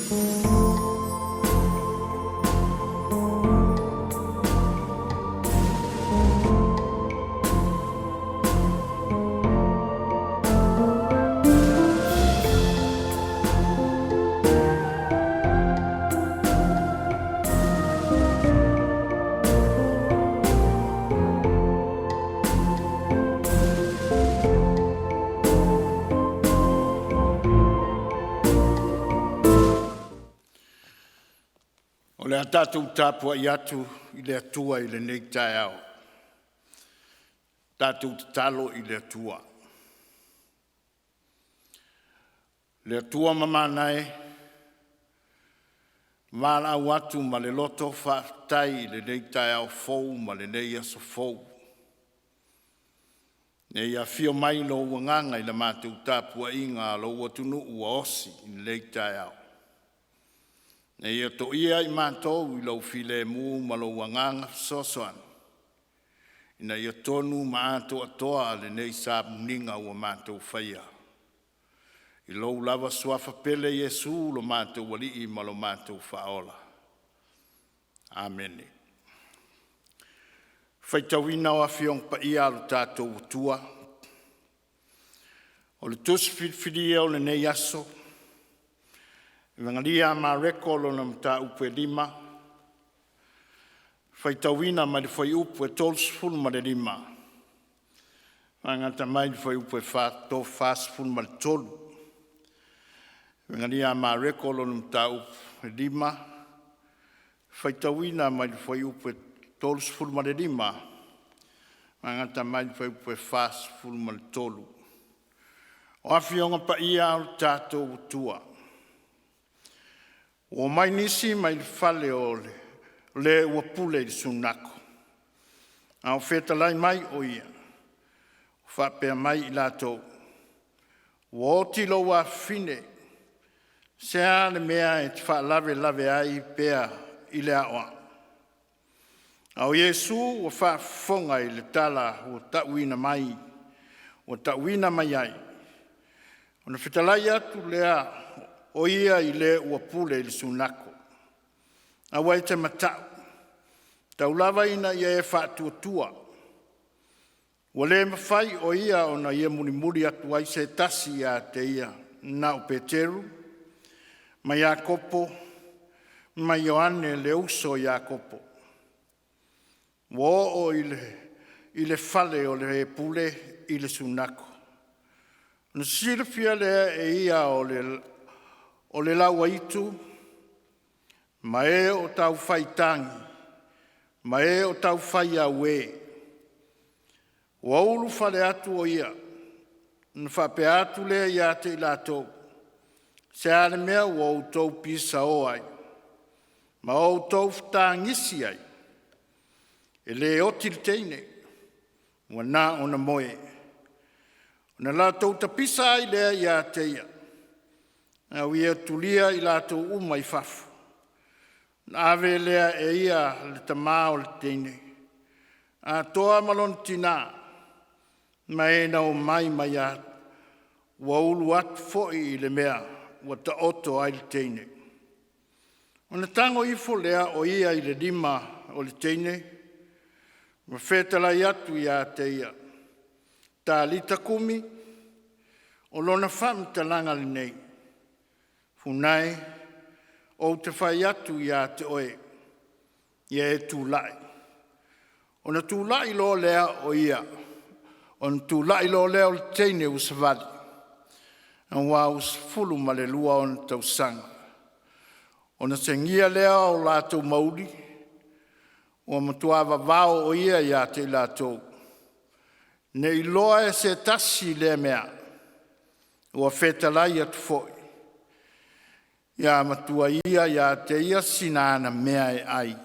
O le a tatou tapuai atu i le Atua i lenei taeao, tatou tatalo i le Atua. Le Atua mamana e, valaau atu ma le loto faafetai i lenei taeao fou ma lenei aso fou. Ina ia afio mai lou Agaga i le matou tapuaiga a lou atunuu ua osi i lenei taeao, ina ia toia i matou i lou filemu ma lou Agaga Fesoasoani, ina ia tonu ma atoatoa lenei samuniga ua matou faia. I lou lava Suafa pele Iesu lo matou Alii ma lo matou Faaola. Amene. Le faitauina o Afioga Paia a lo tatou Atua, o le Tusi Filifilia o lenei aso, Iugalia a Mareko lona mataupu e 5, faitauina mai le fuaiupu e 35 e amata mai le fuaiupu e 43. Ulugalia a Mareko lona mataupu e 5, faitauina mai le fuaiupu e 35 e amata mai le fuaiupu e 43. O Afioga Paia a lo tatou Atua, ua omai nisi mai le fale o Le ua pule i le Sunako a o fetalai mai o Ia, ua faapea mai i latou, “Ua oti lou afafine, se a le mea e te faalavelave ai pea i le Aoao?” A o Iesu ua faafofoga i le tala ua ta'uina mai ai, ona fetalai atu lea o Ia i le ua pule i le sunato, “Aua e te mata'u, tau lava ina ia e faatuatua, ua le mafai o Ia ona ia mulimuli atu ai se tasi ia te Ia na o Peteru ma Iakopo ma Ioane, le uso a Iakopo.” Ua oo i le fale o le pule i le sunato, ona silafia lea e ia o le lauaitu ma e o taufai tagi ma e o taufai auē. Ua ulufale atu o ia, ona faapea atu lea ia te i latou, “Se a le mea ua outou pisaoa ai ma outou fetagisi ai? E le oti le teine, ua na ona moe.” Ona latou tapisa ai lea ia te ia. A ua ia tulia i latou uma i fafo, ona ave lea e ia le tama o le teine, atoa ma lona tina, ma e na omai mai ua ulu atu foi i le mea ua taoto ai le teine. Ona tago ifo lea o ia i le lima o le teine ma fetalai atu ia te ia, “Talita kumi,” o lona faamatalaga lenei, “Funai, ou te fai atu ia te oe, ia e tula'i.” Ona tula'i loa lea o ia, ona tula'i loa lea o le teine ua savali, auā ua 12 ona tausaga. Ona segia lea o latou mauli, ua matua vavao o ia ia te i latou, ne i iloa e se tasi lea mea. Ua fetalai atu foi, ia matua ia ia te ia sina ana mea e ai.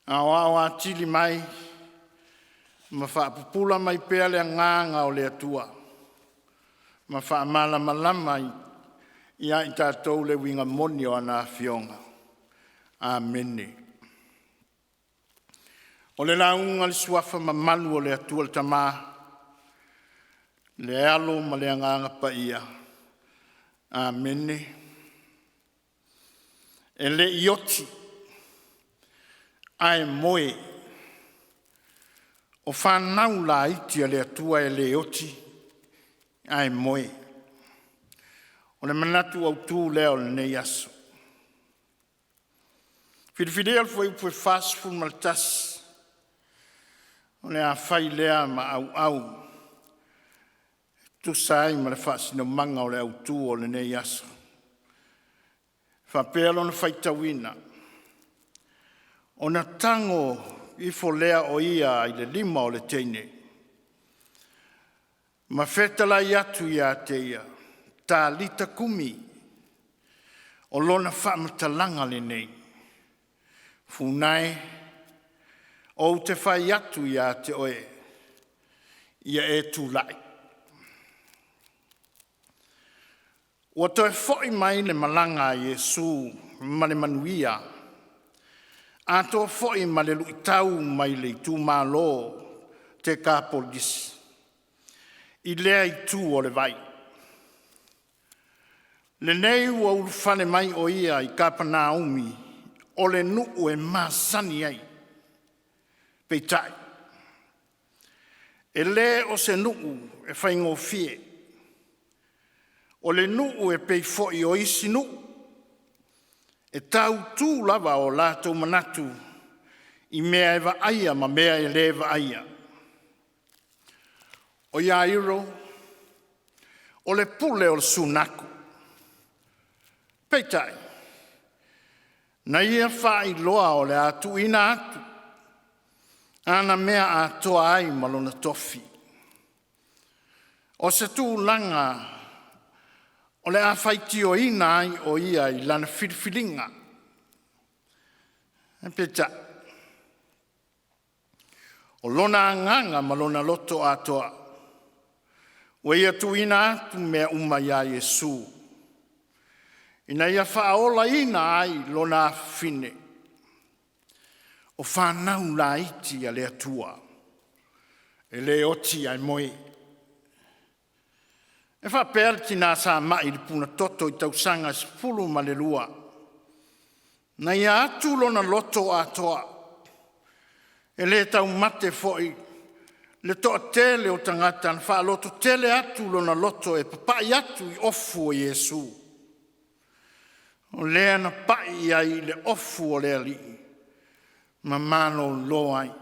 Aoao atili mai ma faapupula mai pea le agaga o le Atua ma faamalamalama ia i tatou le uiga moni o ana Afioga. Amene. O le lauga a le Suafa mamalu o le Atua le Tama, le Alo ma le Agaga Paia. Amene. E le i oti, ae moe. O fanau laiti a le Atua e le oti ae moe. O le manatu autu lea o lenei aso. Filifilia le fuaiupu 41 o le a fai lea ma auau e tusa ai ma le faasinomaga o le autu o lenei aso. E faapea lona faitauina: Ona tago ifo lea o ia i le lima o le teine ma fetalai atu ia te ia, Talita kumi. O lona faamatalaga lenei, Fefaai, ou te fai atu ia te oe, ia e tulai. Ua toe foi mai le malaga a Iesu ma le manuia, atoa foi ma le luitau mai le itumalo Tekapolisi i lea itu o le vai. Lenei ua ulufale mai o Ia i Kapenaume o le nuu e masani ai, peitai, e le o se nuu e faigofie, o le nuu e pei foi o isi nuu, e tautu lava o latou manatu i mea e vaaia ma mea e le vaaia. O Iairo o le pule o le Sunako, peitai, na ia faailoa o le a tuuina atu ana mea atoa ai ma lona tofi. O se tulaga o le a faitioina ai o ia i lana filifiliga. Ae peitai, o lona agaga ma lona loto atoa, ua ia tuuina atu mea uma ia Iesu, ina ia faaolaina ai lona afafine. O fanau laiti a le Atua, e le oti ae moe. E faapea le tina sa mai i le punatoto i tausaga e 12, na ia atu lona loto atoa, e le taumate foi le toatele o tagata na faalototele atu lona loto e papai atu i ofu o Iesu, o lea na pai ai i le ofu o le Alii ma malolo ai.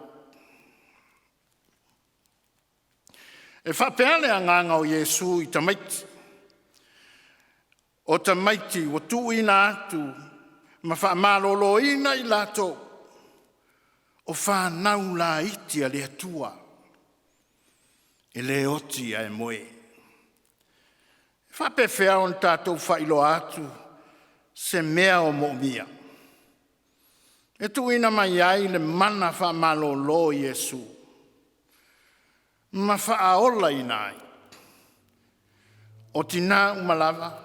E faapea le agaga o Iesu i tamaiti, o tamaiti ua tuuina atu ma faamaloloina i latou, o fanau laiti a le Atua, e le oti ae moe. E faapefea ona tatou faailoa atu se mea o moomia? E tuuina mai ai le mana faamalolo o Iesu ma faaolaina ai. O tina uma lava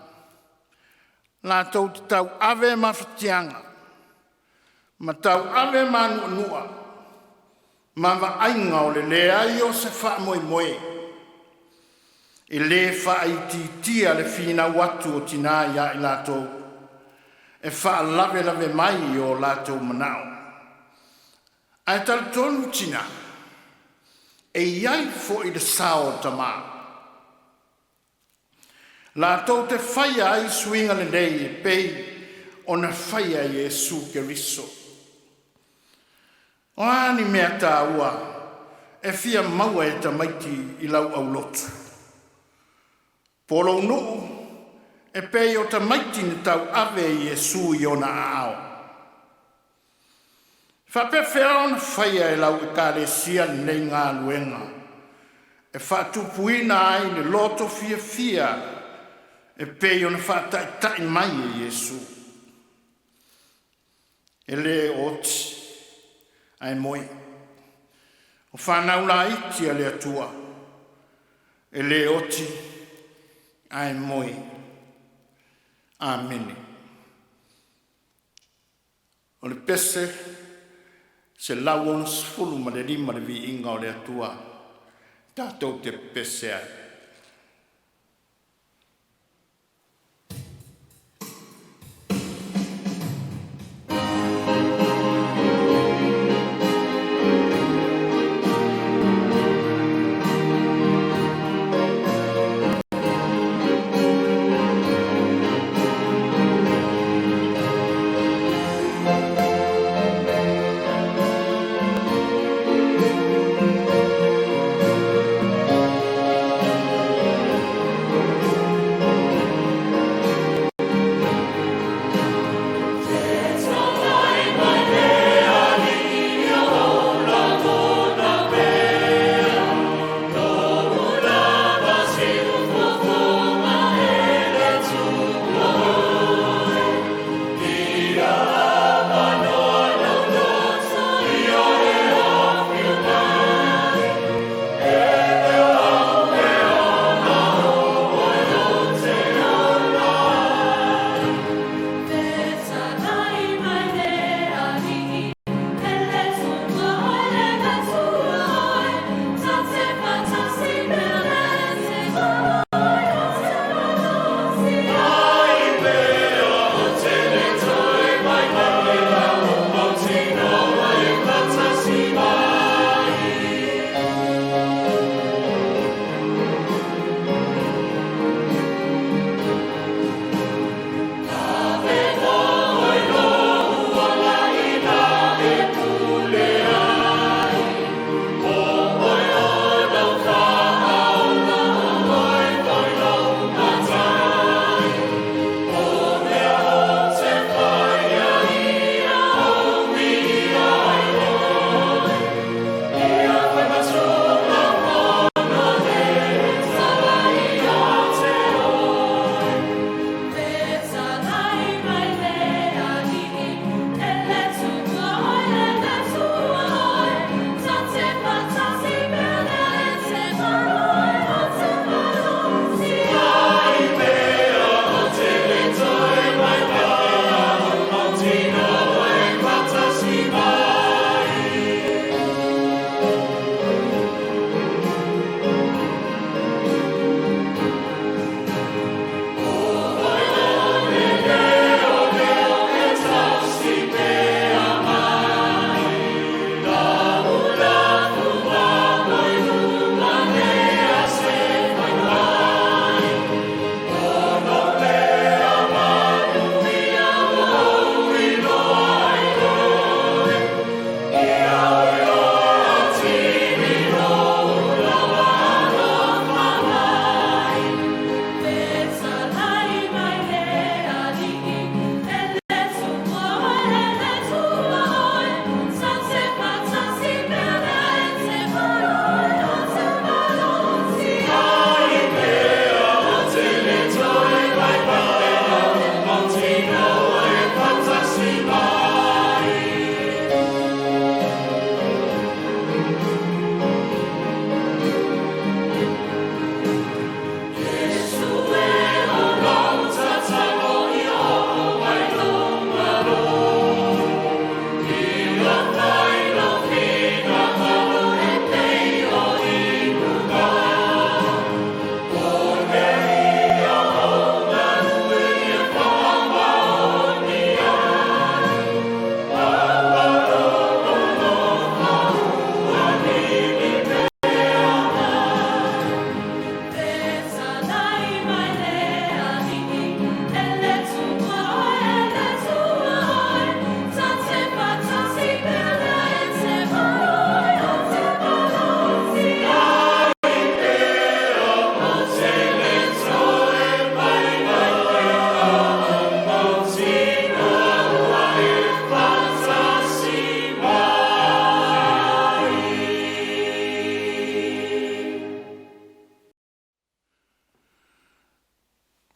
latou te tauave mafatiaga ma tauave manuanua ma vaaiga o le leai o se faamoemoe, e le faaitiitia le finau atu o tina ia i latou e faalavelave mai i o latou manao. Ae talitonu tina, e i ai foi le sao o tama, latou te faia ai suiga lelei e pei ona faia e Iesu Keriso. O a ni mea taua e fia maua e tamaiti i lau aulotu? Po o lou nuu e pei o tamaiti na tauave e Iesu i ona aao. E faapefea ona faia e lau ekalesia lenei galuega e faatupuina ai le loto fiafia e pei ona faataitai mai e Iesu? E le oti ae moe. O fanau laiti a le Atua, e le oti ae moe. Amene. O le pese 165 le viiga o le Atua, tatou te pepese ai.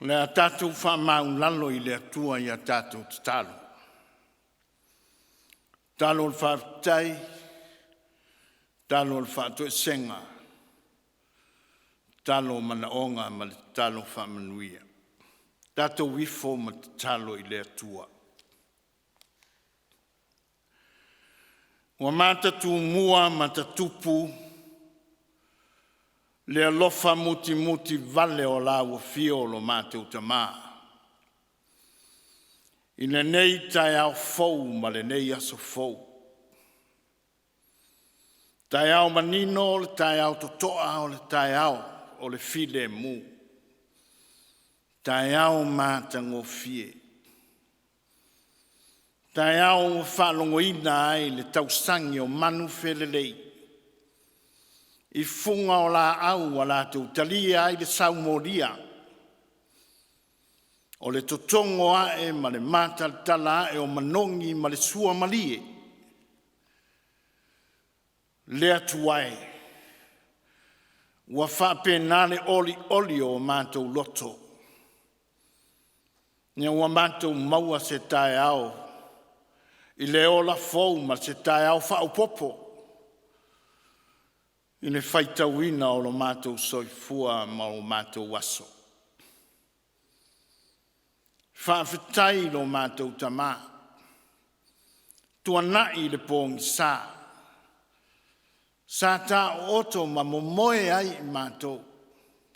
O le a tatou faamaulalo i le Atua i a tatou tatalo. Tatalo o le faafetai, tatalo o le faatoesega, tatalo o manaoga ma le tatalo faamanuia. Tatou ifo ma tatalo i le Atua. Ua mata tumua ma tupu le alofa mutimuti vale o lau Afio o lo matou Tama i lenei taeao fou ma lenei aso fou. Taeao manino o le taeao totoa o le taeao o le filemu, taeao matagofie, taeao ua faalogoina ai le tausagi o manufelelei i fuga o laau ua latou talia ai le saumolia o le totogo ae ma le matalatala ae o manogi ma le suamalie. Le Atua e, ua faapena le olioli o matou loto ina ua matou maua se taeao i le ola fou ma se taeao faaopoopo i le faitauina o lo matou soifua ma o matou aso. Faafetai i lo matou Tama, tuanai le pogisa sa taooto ma momoe ai i matou,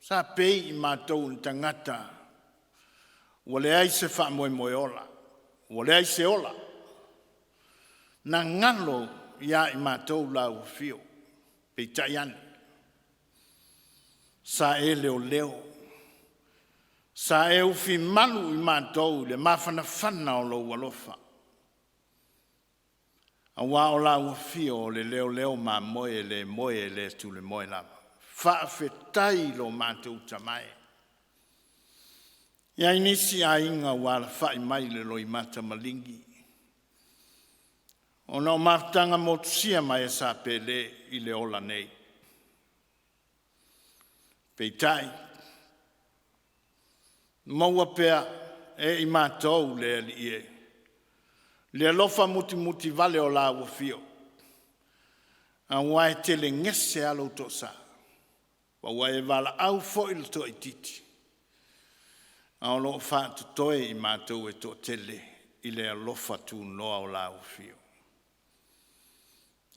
sa pei i matou o ni tagata ua leai se faamoemoe ola, ua leai se ola. Na galo ia i matou lau afio, peitai ane, sa e leoleo, sa e ufimalu i matou i le mafanafana o lou alofa, aua o lau afio o le leoleo mamoe e le moe e le tulemoe lava. Faafetai i lo matou Tama e. E i ai nisi aiga ua alafai mai i le loimata maligi ona o mafutaga motusia ma e sa pele i le ola nei. Peitai, maua pea e i matou le Alii e, le alofa mutimutivale o lau Afio, aua e telegese lava lou toasa, ma ua e valaau foi le toaitiiti, a o lo o faatotoe i matou e toatele i le alofa tunoa o lau Afio.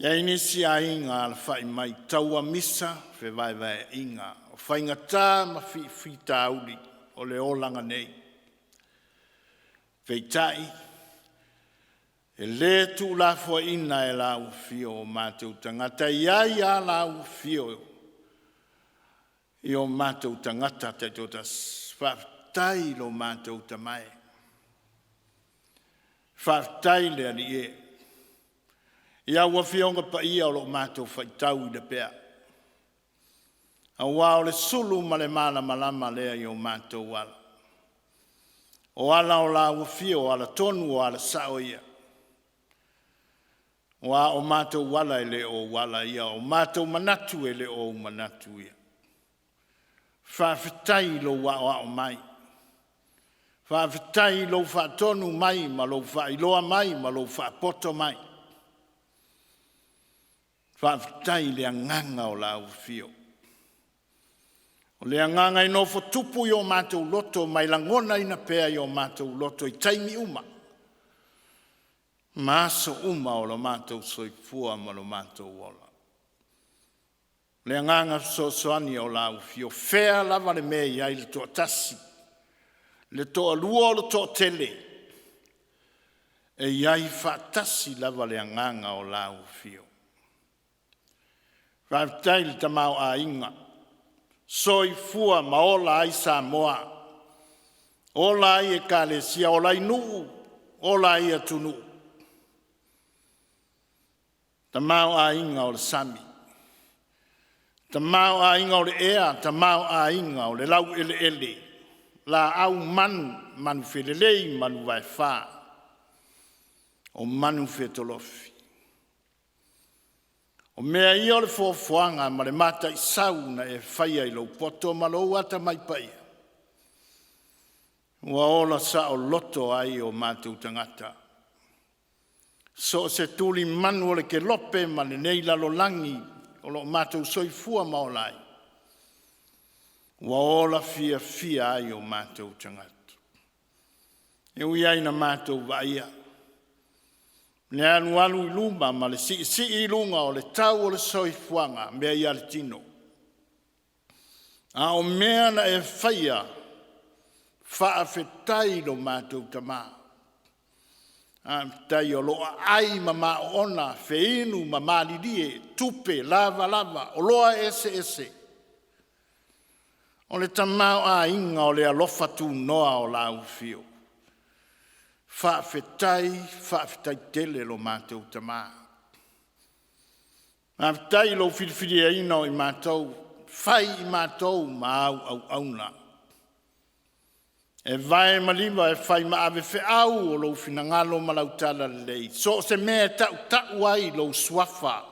E i ai nisi aiga na alafai mai tauamisa fevaevaeaiga, o faigata ma faafitauli o le olaga nei. Peitai, e le tuulafoaiina e lau Afio o matou tagata, e i ai lava lau Afio i o matou tagata taitoatasi. Faafetai i lo matou Tama e, faafetai le Alii e, i au Afioga Paia o lo o matou faitau i le aua o le sulu ma le malamalama lea i o matou ala. O ala o lau Afio o ala tonu o ala sao ia, aua o matou ala e le o ou ala ia, o matou manatu e le o ou manatu ia. Faafetai i lou aoao mai, faafetai i lou faatonu mai ma lou faailoa mai ma lou faapoto mai. Faafetai i le agaga o lau Afio, o le agaga e nofo tupu i o matou loto ma e lagonaina pea i o matou loto i taimi uma ma aso uma o lo matou soifua ma lo matou ola. O le agaga fesoasoani o lau Afio, o fea lava le mea e i ai le toatasi, le toalua o le toatele, e i ai faatasi lava le agaga o lau Afio. Faafetai i le tamaoaiga, soifua ma ola ai Samoa, ola ai Ekalesia, ola ai nuu, ola ai atunuu. Tamaoaiga o le sami, tamaoaiga o le ea, tamaoaiga o le laueleele, laau manu, manufelelei, manuvaefa, o manufetolofi. O mea ia o le foafoaga ma le mataisau na e faia i lou poto ma lou atamai paia. Ua ola saoloto ai o matou tagata, so o se tulimanu o le kelope ma lenei lalolagi o lo o matou soifua ma ola ai, ua ola fiafia ai o matou tagata. E ui lava ina matou vaaia le alualu i luma ma le siisii i luga o le tau o le soifuaga mea ia le tino, a o mea na e faia, faafetai i lo matou Tama, faafetai o lo o aai ma maona feinu ma malilie tupe lavalava, oloa eseese, o le tamaoaiga o le alofa tunoa o lau Afio. Faafetai, faafetai tele lo matou Tama. Faafetai i lou filifiliaina o i matou, fai i matou ma au auauna e vae ma lima e fai ma avefeau o lou finagalo ma lau talalelei i so o se mea e tautau ai lou Suafa.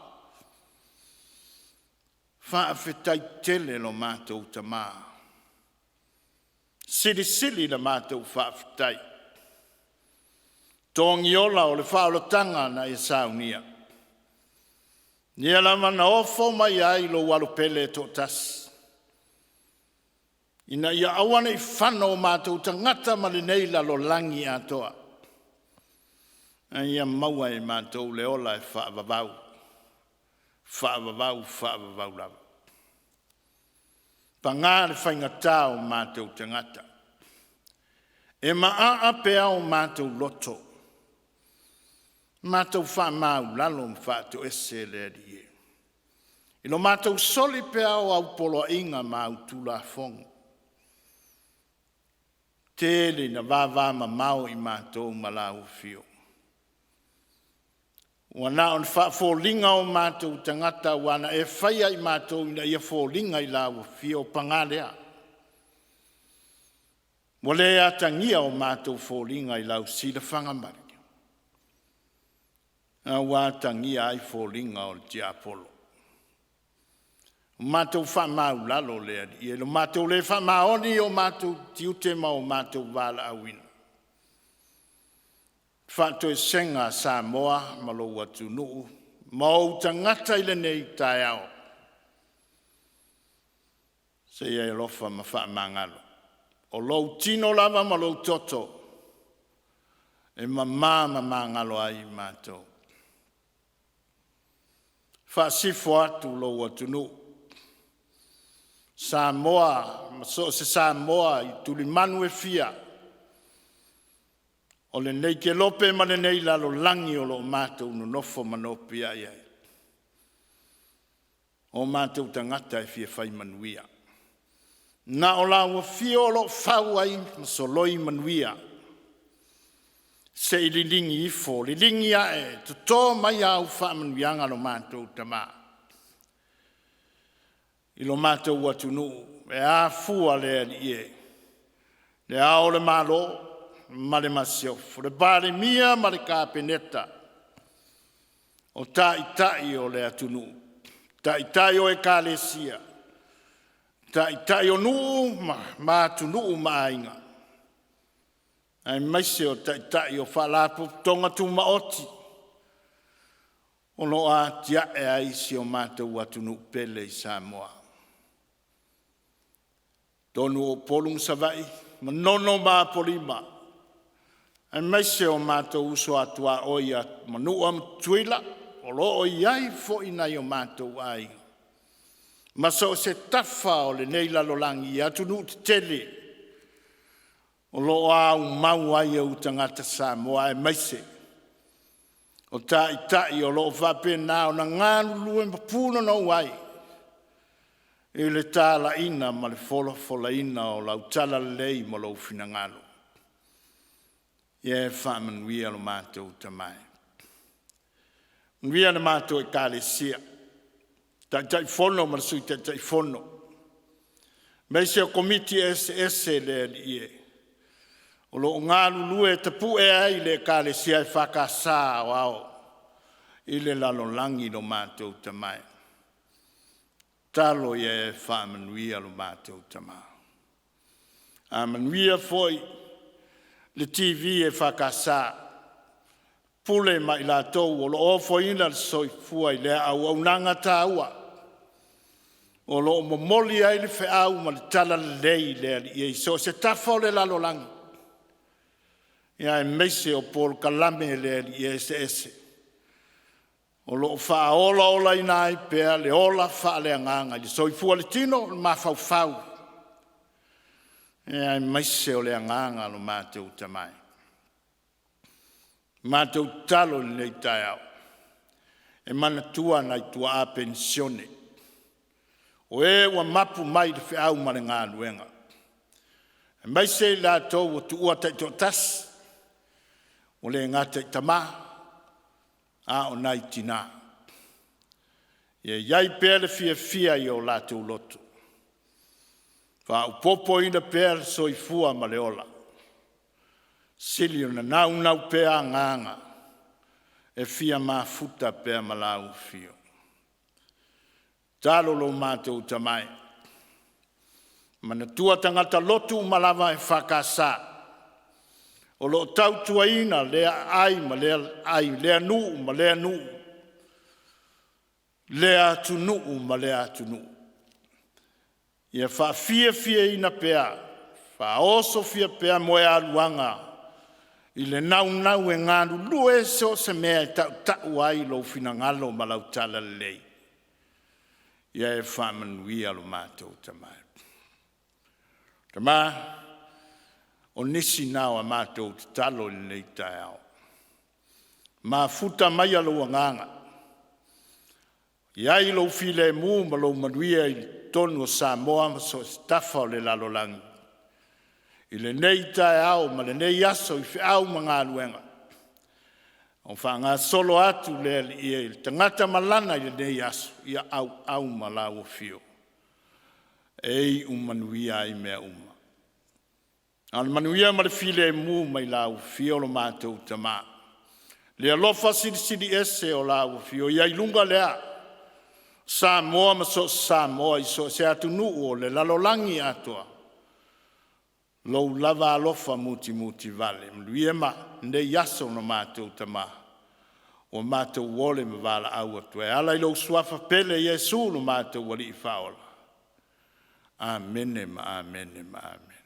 Faafetai tele lo matou Tama, silisili la matou faafetai. Togiola o le faaolataga na e saunia, lea lava na ofo mai ai lou Alo Pele e toatasi, ina ia aua ne i fano o matou tagata ma lenei lalolagi atoa, a ia maua e matou le ola e faavavau, faavavau, faavavau lava. Paga le faigata o matou tagata, e maaa pea o matou loto, matou faamaulalo ma faatoese le Alii e, i lo matou soli pea o au poloaiga ma au Tulafono, tele ina vavamamao i matou ma lau Afio. Ua na o ni faafoliga o matou tagata ua na e faia i matou ina ia foliga i lau Afio, paga lea, ua le atagia o matou foliga i lau silafaga mai, a ua atagia ai foliga o le tiapolo. Matou faamaulalo le Alii e, i lo matou le faamaoni i o matou tiute ma o matou valaauina, faatoesega a Samoa ma lou atunuu ma ou tagata i lenei taeao, se i e alofa ma faamagalo. O lou tino lava ma lou toto e mama ma magalo ai i matou. Faasifo atu lou atunuu Samoa ma so o se Samoa i tulimanu e fia o lenei kelope ma lenei lalolagi o lo o matou nonofo ma nopiai ai, o matou tagata e fia fai manuia. Na o lau afio o lo o fau ai ma soloi manuia, se i liligi ifo, liligi ae, toto mai au faamanuiaga lo matou Tama i lo matou atunuu e afua le Alii e, Le Ao o le Malo ma le Masiofo, le Palemia ma le Kapeneta, o Taitai o le atunuu, Taitai o Ekalesia, Taitai o nuu ma atunuu ma aiga, aemaise o Taitai o Faalapotopotoga Tumaoti o lo o atiae ai si o matou atunuu pele i Samoa. Atonu o Upolu ma Savaii, Manono ma Apolima, aemaise o matou uso a tuaoi ia Manua ma Tutuila o lo o i ai foi nai o matou aiga ma so o se tafa o lenei lalolagi i atunuu tetele o lo o aumau ai ou tagata Samoa, aemaise o Taitai o lo o faapena ona galulue ma punonou ai i le talaiina ma le folafolaina o lau talalelei ma lou finagalo. Ia e faamanuia lo matou Tama e. Manuia le matou Ekalesia, Taitaifono ma le Sui Taitaifono, aemaise o Komiti eseese le Alii e o lo o galulue e tapu'e ai le Ekalesia EFKS Aoao i le lalolagi lo matou Tama e. Tatalo ia e faamanuia lo matou Tama. A manuia foi le TV EFKS, pule ma i latou o lo o ofoina le soifua i lea auaunaga taua o lo o momoli ai le feau ma le talalelei i le Alii i so o se tafa o le lalolagi, aemaise o polokalame a le Alii eseese o lo o faaolaolaina ai pea le ola faaleagaga i le soifua, le tino ma le mafaufau, aemaise o le agaga o lo matou Tama e. Matou tatalo i lenei taeao e manatua nai tuaa penisione o e ua mapu mai i le feau ma le galuega, aemaise i latou ua tuua taitoatasi, ua le gata i tama a o nai tina. Ia i ai pea le fiafia i o latou loto, faaopoopoina pea le soifua ma le ola, sili ona naunau pea agaga e fia mafuta pea ma lau Afio. Tatalo lo matou Tama e, manatua tagata lotu uma lava EFKS o lo o tautuaina lea aai ma lea aai, lea nuu ma lea nuu, lea atunuu ma lea atunuu. Ia faafiafiaina pea, faaosofia pea moegaluaga i le naunau e galulue so o se mea e tautau ai lou finagalo ma lau talalelei. Ia e faamanuia lo matou Tama. Tama, o nisi na o a matou tatalo i lenei taeao, mafuta maia lou Agaga, i ai lou filemu ma lou manuia i totonu o Samoa ma so o se tafa o le lalolagi i lenei taeao ma lenei aso i feau ma galuega o faagasolo atu le Alii e, i le tagata malana i lenei aso, ia auau ma lau afio e iu manuia ai mea uma. A o le manuia ma le filemu mai lau Afio lo matou Tama, le alofa silisili ese o lau Afio, ia i luga lea o Samoa ma so o se Samoa i so o se atunuu o le lalolagi atoa, Lou lava alofa mutimutivale. Manuia lenei aso lo matou Tama ua matou ole ma valaau atu ai e ala i lou Suafa pele Iesu lo matou Alii Faaola. Amene ma amene ma amene.